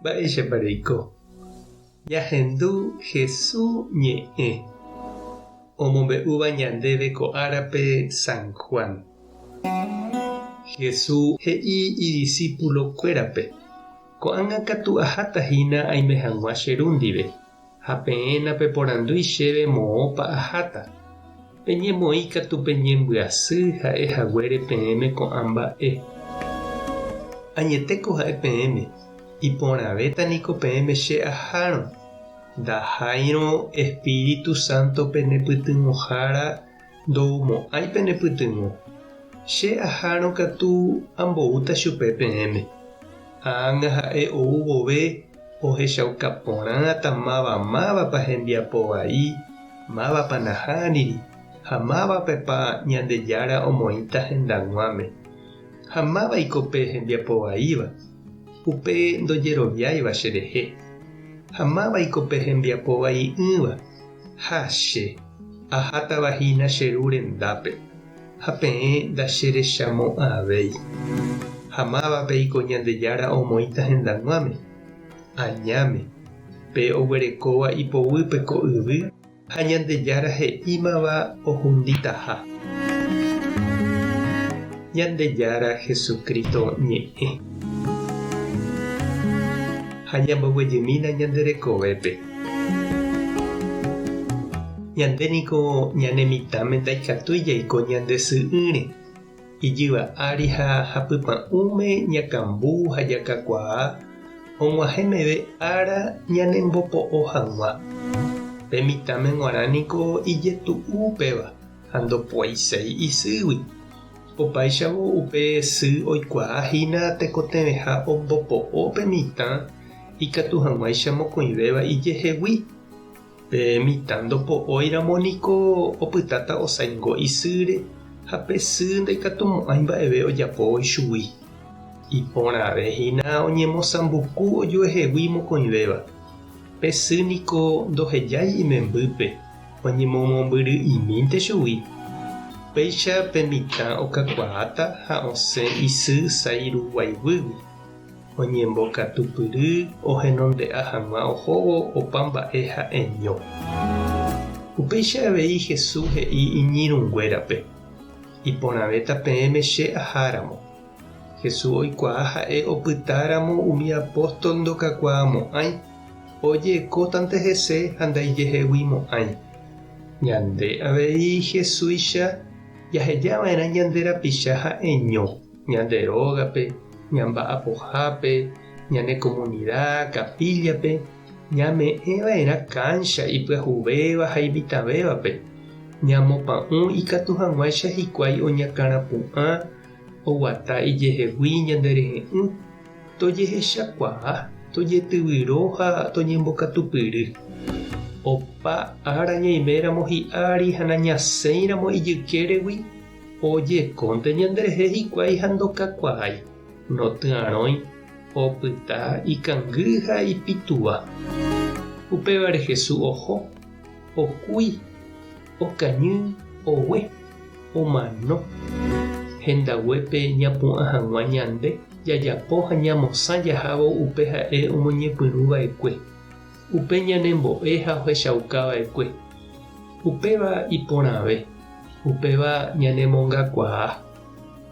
Mba'éichapa reiko? Ñahendu Hesu ñe'ẽ omombe'úva ñandéve ko árape San Juan. Hesu he'i idisípulokuérape, Ko'ág̃a katu aháta hína aime hag̃ua che Ru ndive, ha peẽ napeporandúi chéve moõpa aháta. Peñemoĩ katu peñembyasy ha'e haguére peẽme ko'ã mba'e. Añetéko ha'e peẽme, iporãvéta niko peẽme che ahárõ, ndaháirõ Espíritu Santo pene pytyvõhára ndoumo'ãi pene pytyvõ. Che ahárõ katu amboúta chupe peẽme. Ág̃a ha'e ou vove ohechauka porãta máva mávapa hembiapo vai, mávapa nahániri ha mávapepa Ñandejára omoĩta hendag̃uáme. Ha mávaiko pe hembiapo vaíva? Upe ndojeroviáiva cherehe. Ha mávaiko pe hembiapo vai'ỹva? Ha che, ahátava hína che Ru rendápe. Ha peẽ ndacherechamo'ãvéi. Ha mávapeiko Ñandejára omoĩta hendag̃uáme? Añáme, pe oguerekóva ipoguýpe ko yvy ha Ñandejára he'ímava ohunditaha. Ñandejára Jesucristo ñe'ẽ. Ha ñamboguejymína ñande rekovépe. Ñande niko ñane mitãme ndaikatúi jaiko ñande sy'ỹre, ijyva ári ha hapypa'ũme ñakambu ha jakakuaa og̃uahẽ meve ára ñanembopo'o hag̃ua. Pe mitãme g̃uarã niko ijetu'u upéva ha ndopoiséi isýgui. Opáichavo upe sy oikuaa hína tekotevẽha ombopo'o pe mitã ikatu hag̃uáicha mokõivéva ijehegui. Pe mitã ndopo'óiramo niko opytáta osaingo isýre ha pe sy ndaikatumo'ãi mba'eve ojapóvo ichugui. Iporãve hína oñemosãmbuku ojuehegui mokõivéva. Pe sy niko ndohejái imembýpe, oñemomombyry'imínte chugui. Péicha pe mitã okakuaáta ha osẽ isy sái ruguaiguýgui. Oñembokatupyry ohenonde'a hag̃ua ohóvo opa mba'e ha'eño. Upéicha avei Jesús he'i iñirũnguérape, Iporãvéta peẽme che aháramo. Jesús oikuaa ha'e opytáramo umi apóstol ndokakuaamo'ãi, ojekótante hese ha ndaijeheguimo'ãi. Ñande avei Jesúicha jahejava'erã ñande rapicha ha'eño. Ñande rógape, ñamba'apohápe, ñane komunida, kapíllape, ñame'ẽva'erã káncha ipyahuvéva ha imitãvévape, ñamopa'ũ ikatu hag̃uáicha hikuái oñakãrapu'ã, oguata ijehegui ñanderehe'ỹ, tojehechakuaa, tojetyvyro ha toñembokatupyry. Opa ára ñaiméramo hi'ári ha nañasẽiramo ijykéregui, Ojekónte ñanderehe hikuái ha ndokakuaái, notyarõi, opyta ikangy ha ipituva. Upévare Jesús oho, okúi, okañy, ogue, omano. Hendaguépe ñapu'ã hag̃ua ñande jajapo ha ñamosã jahávo upe ha'e omoñepyrũ va'ekue, upe ñanembo'e ha ohechauka va'ekue. Upéva iporãve. Upéva ñanemongakuaa.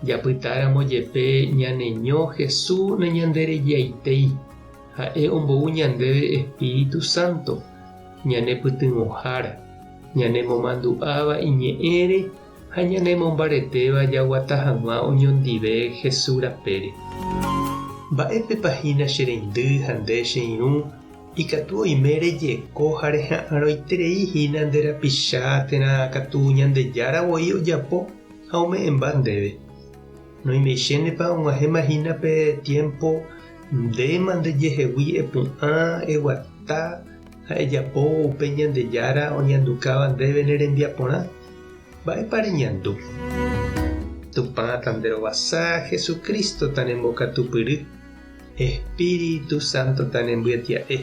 Japytáramo jepe ñaneño Jesús nañanderejaitéi, ha'e ombou ñandéve Espíritu Santo, ñanepytyvõhára, ñanemomandu'áva iñe'ẽre ha ñanemombaretéva jaguata hag̃ua oñondive Jesús rapére. Mba'épepa hína che reindy ha nde che irũ Ikatu oime rejeko ha reha'arõiterei hína nde rapicha térã katu Ñandejára voi ojapo ha ome'ẽmba ndéve. Noimeichénepa og̃uahẽma hína pe tiémpo ndéma ndejehegui epu'ã, eguata ha ejapo upe Ñandejára oñandukáva ndéve ne rembiaporã? Mba'épa reñandu? Tupã tanderovasa, Jesucristo tanembokatupyry. Espíritu Santo tanembyetia'e.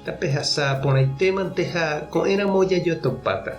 Tapehasa porãitémante ha ko'ẽramo jajotopáta.